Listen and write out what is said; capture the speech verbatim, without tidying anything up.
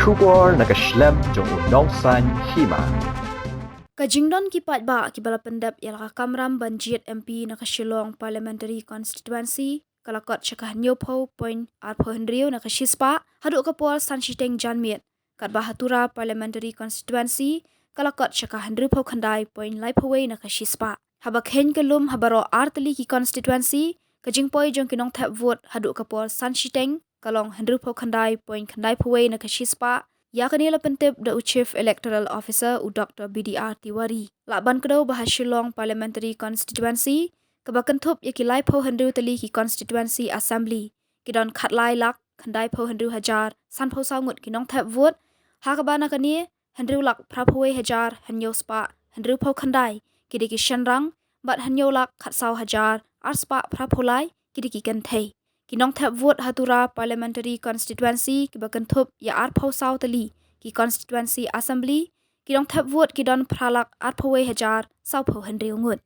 Khubor na ka shlem jong u nongsan hima. Ka jingdon ki paidbah kiba la pyndep ïa la ka kamram ban jied M P na ka Shillong Parliamentary Constituency ka la kot sha ka hynñiewphew point arphew hynriew na ka shispah haduh ka por san shiteng janmiet, katba ha Tura Parliamentary Constituency ka la kot sha ka hynriewphew khyndai point laiphew wei na ka shispah. Haba kheiñ ka lum ha baroh ar tylli ki constituency, ka jingpoi jong ki nongthep vote haduh ka por san shiteng ka long hynriewphew khyndai point khyndaiphew wei na ka shispah. Ïa kane la pyntip da u Chief Electoral Officer, u Doctor B D R Tiwari. Lah ban kdew ba ha Shillong Parliamentary Constituency, kaba kynthup ïa ki laiphew hynriew tylli ki constituency assembly, ki don khatlai lak khyndaiphew hynriew hajar sanphew saw ngut ki nongthep vote, ha kaba na kane hynriew lak phraphew wei hajar hynñiew spah hynriewphew khyndai ki dei ki shynrang, bad hynñiew lak khatsaw hajar ar spah phraphew lai ki dei ki kynthei. Ki nongthep vote ha Tura Parliamentary Constituency kiba kynthup ïa arphew saw tylli ki constituency assembly, ki nongthep vote ki don phra lak arphew wei hajar sawphew hynriew ngut.